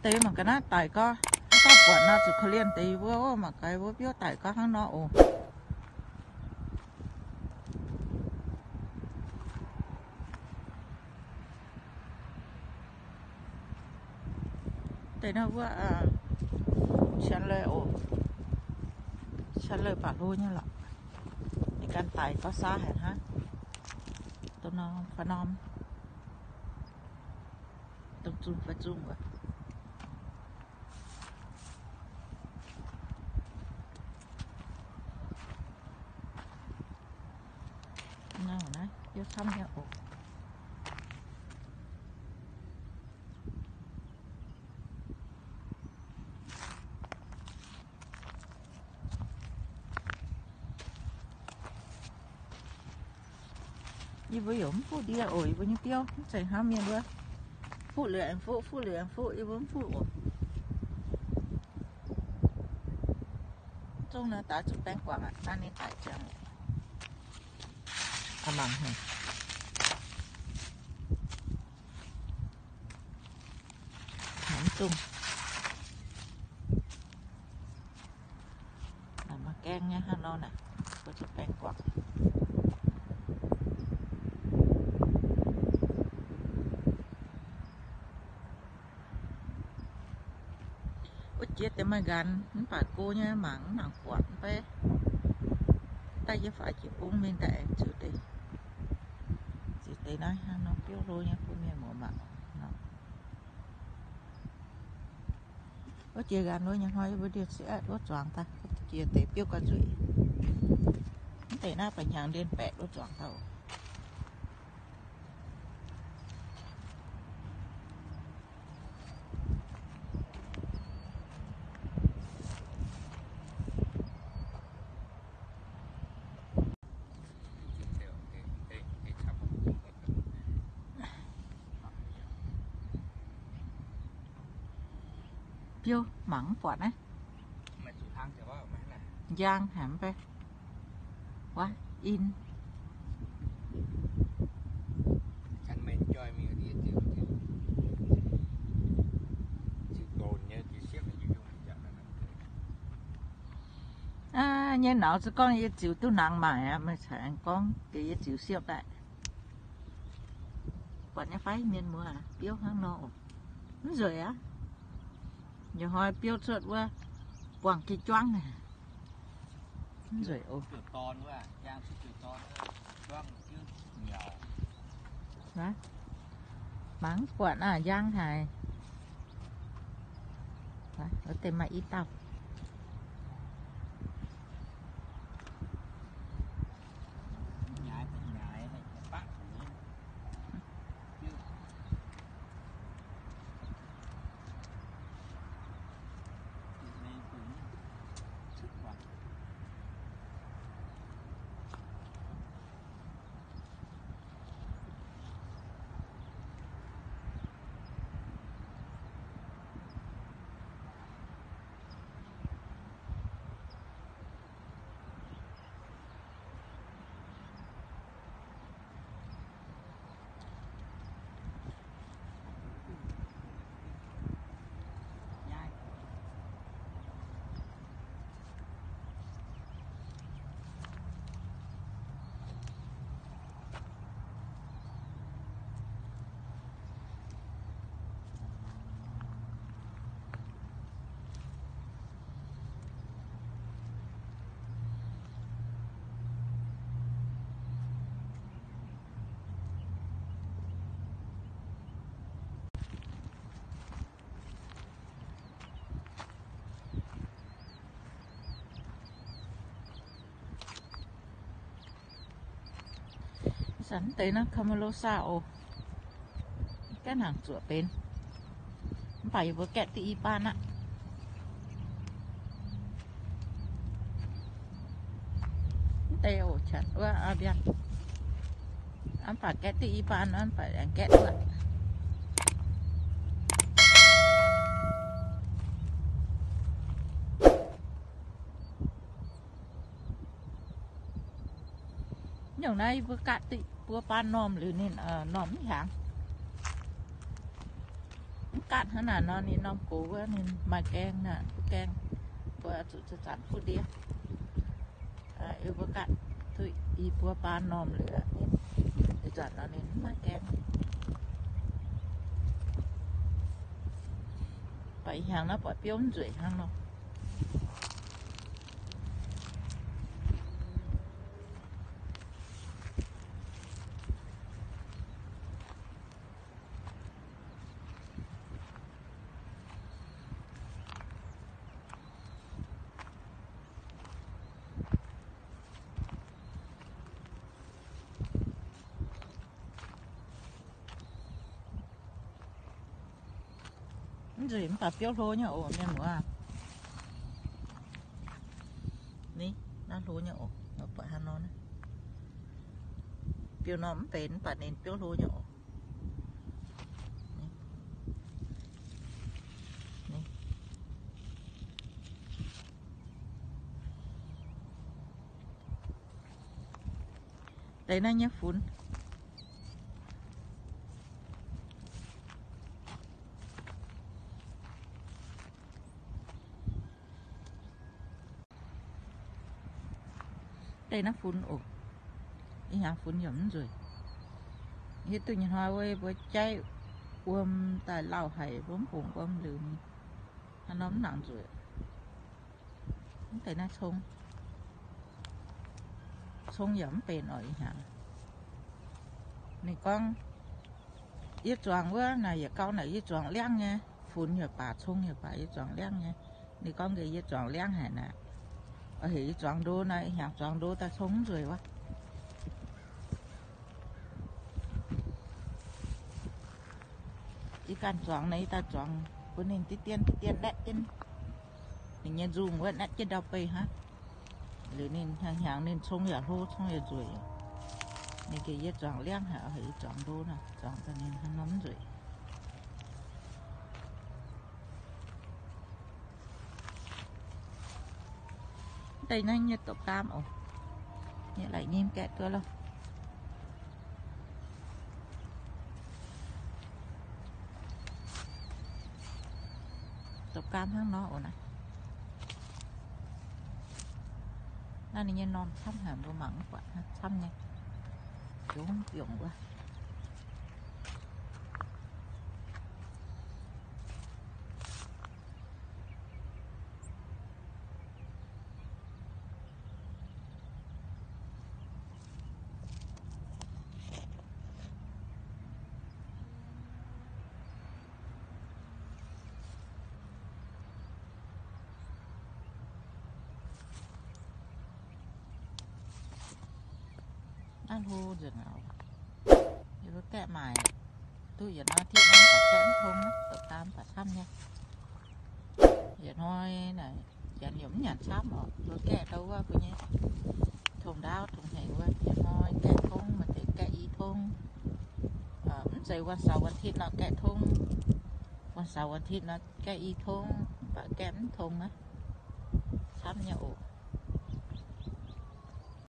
Deix mangc gaax naaiv daic gorx, haaix dauh buatc nor zuqc korv-lienh deix yie mbuo, mangc gaax yie mbuo biouv daic gorx hnangv nor oc. Deix nor wuov, cien-leuh oc, cien-leuh baac hlo nyei lorqc. Ninh ganh daic gorx saav haic hnangv. Dongh norm fai norm, dongh zungh fai zungh wuov. Naaiv, naaiv biouv camv nyei oc. Yie mbuo yaac mv fuqv ndie oc. Yie mbuo nyei biouv mv zeiz hnangv mienh wuov, fuqv liuz aengx fuqv, fuqv liuz aengx fuqv. Yie mbuo mv fuqv oc. Zungv naaiv daaih zuqc baeng guangc aqv. Naaiv ninh daic ziangx. Aa, mangc haic. Mv dungx. Mangc gaeng nyei hnangv nor naaic, mbuo zuqc baeng guangc. Wuov jiex deix maaih nqanx mv baac go nyei, mangc mv nangc buatc mv bei. Daaih yie faaux jiex bung mingh daaih aengx ziux deix, ziux deix naaiv hnangv nor biouv hlo nyei bun mienh muoz mangc nor. Wuov jiex nqanx wuov nyei hnoi yie mbuo ndie-sieqv wuov zuangx daaih, jiex deix biouv gauh nzueic. Mv deix naaiv ba'hnyangx ndien-baeqc wuov zuangx daaih oc. Biouv mangc mv buatc naaiv. Njang haic mv bei. Wuov in. Aa, nyei nauz za'gorngv yie ziux duqv nangx maaic aqv, meih caux aengx gorngv gaax yie ziux siepv daaih. Buatc nyei fai mienh muoz, biouv hnangv nor oc. Mv nzueic aqv. Njoux hnoi biouv cuotv wuov, buangh jienv juangv. Mv nzueic oc. Mangc buatc naaiv njang haic. Wuov deix maaih i dauh. Zanc deix naaiv Kamarosa oc, gaeqv hnaangx zuoqc benx. Mv baac yie mbuo gaeqv diuh i baan aqv. Mv deix oc, wuov mbiang. Mv baac gaeqv diuh i baan, mv baac aengx gaeqv duqv. Nyungc naaiv yie mbuo gaatv diqv buo baan normh liuz ninh normh mv hiaangx. Mv gaatv hnangv naaic nor, ninh norm gox wuov ninh maaih gaeng naaic, gaeng, mbuo zuqc zanc-zanc fuqv ndiev. Yie mbuo gaatv duqv i buo baan normh liuz, ih zanc nor ninh mv maaih gaeng. Baac ih hnyangx naaiv buatc biouv mv nzueic hnangv nor. Mv nzueic mv baac biouv hlo nyei oc, mienh muoz. Ni, naaiv hlo nyei oc, buatc hnangv nor naaiv. Biouv norm mv benx mv baac ninh biouv hlo nyei oc. Deix naaiv nyei funx. Deix naaiv funx oc. Ih hnyangx funx yaac mv nzueic. Hiuv duqv nyei hnoi wuov mbuo jaiv wuom daaih lauh haic, mbuo mv bungx wuom liuz ni, haaix norm mv nangc nzueic. Mv deix naaiv cong, cong yaac mv benx oc ih hnyangx. Ninh gorngv yie zuangx wuov naaic yietc gauh naaic yie zuangx liangv nyei, funx yaac baac, cong yaac baac, yie zuangx liangv nyei. Ninh gorngv nqe yie zuangx liangv haic naaic. Heuc yie zuangx ndo naaic, ih hnyangx zuangx ndo daaih cong mv nzueic wuov. Yie ganh zuangx naaic, yie daaih zuangx bun ninh diqv dien diqv dien naetv jienv ninh nyei nzungh wuov, naetv jienv ndau-beih hnangv. Liuz ninh hnyangx hnyangx ninh cong yaac hlo, cong yaac nzueic. Ninh gengh yie zuangx liangv haic, heuc yie zuangx ndo naaic, zuangx daaih ninh haaix norm mv nzueic. Deix naaiv nyei dopc gaam oc. Nyei laic nyim gaeqv duqv loh. Dopc gaam hnangv nor oc naaiv. Naaiv ninh nyei norm camv haic, mbuo mangc mv buatc hnangv, camv nyei. Biungv biungc wuov. Naaiv hlo nzengc aqv. Yie mbuo gaeqv maaic duqv yietc norm tiv naaiv baac gaeqv mv tong, dopc gaam baac camv nyei. Yietc hnoi naaic janx yaac mv nyanc camv oc, mbuo gaeqv ndau wuov mbuo nyei tongx ndaauv tongx hengx wuov, yietc hnoi gaeqv tongv, maaih deix gaeqv i tongv. Mv zeiz วันเสาร์อาทิตย์ nor gaeqv tongv. วันเสาร์อาทิตย์ nor gaeqv i tongv, mv baac gaeqv mv tong aqv. Camv nyei oc.